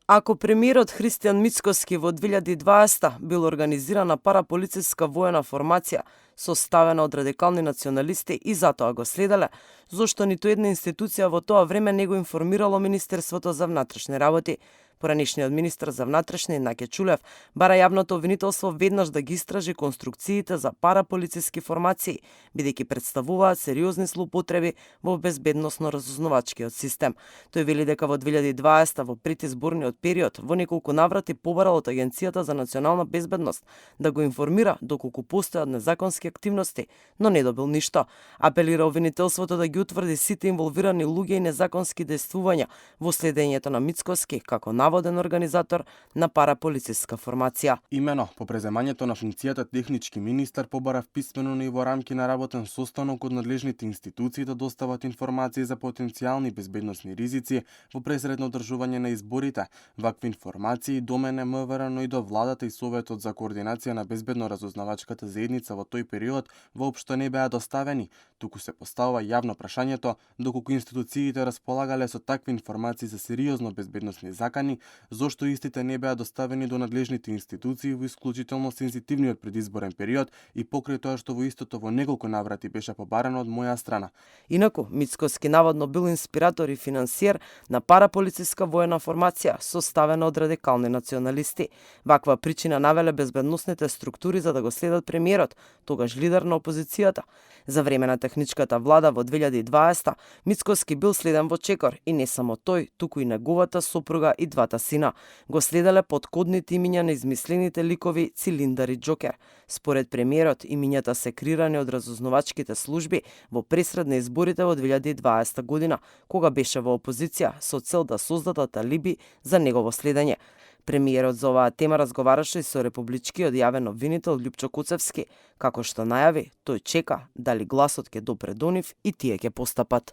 Ако премиерот Христијан Мицкоски во 2020 бил организирана параполициска воена формација составена од радикални националисти и затоа го следеле, зошто ниту една институција во тоа време не го информирало Министерството за внатрешни работи? Поранешниот министер за внатрешни Наке Чулев бара јавното обвинителство веднаш да ги истражи конструкциите за параполициски формации, бидејќи представуваат сериозни злоупотреби во безбедносно-разузнавачкиот систем. Тој вели дека во 2020 во предизборниот период во неколку наврати побарал од Агенцијата за национална безбедност да го информира доколку постојат незаконски активности, но не добил ништо. Апелира обвинителството да ги утврди сите инволвирани луѓе и незаконски действувања во следењето на Мицкоски како наводен организатор на параполициска формација. Имено, по преземањето на функцијата технички министар побара писмено и во рамки на работен состанок од надлежните институции да достават информации за потенцијални безбедносни ризици во пресредно одржување на изборите. Вакви информации до мене МВР, но и до владата и Советот за координација на безбедно-разузнавачката заедница во тој период воопшто не беа доставени. Туку се поставува јавно прашањето доколку институциите располагале со такви информации за сериозно безбедносни закани, зошто истите не беа доставени до надлежните институции во исклучително сензитивниот предизборен период и покрај тоа што во истото во неколку наврати беше побарано од моја страна. Инаку, Мицкоски наводно бил инспиратор и финансиер на параполициска воена формација составена од радикални националисти. Ваква причина навеле безбедносните структури за да го следат премиерот, тогаш лидер на опозицијата. За време на техничката влада во 2020 Мицкоски бил следен во чекор и не само тој, туку и неговата сопруга и двата сина. Го следеле под кодните имиња на измислените ликови Цилиндар и Џокер. Според премиерот, имињата се креирани од разузнавачките служби во пресред на изборите во 2020 година, кога беше во опозиција со цел да создадат алиби за негово следење. Премиерот за оваа тема разговараше со републичкиот јавен обвинител Љупчо Куцевски, како што најави, тој чека дали гласот ќе допре до нив и тие ќе постапат.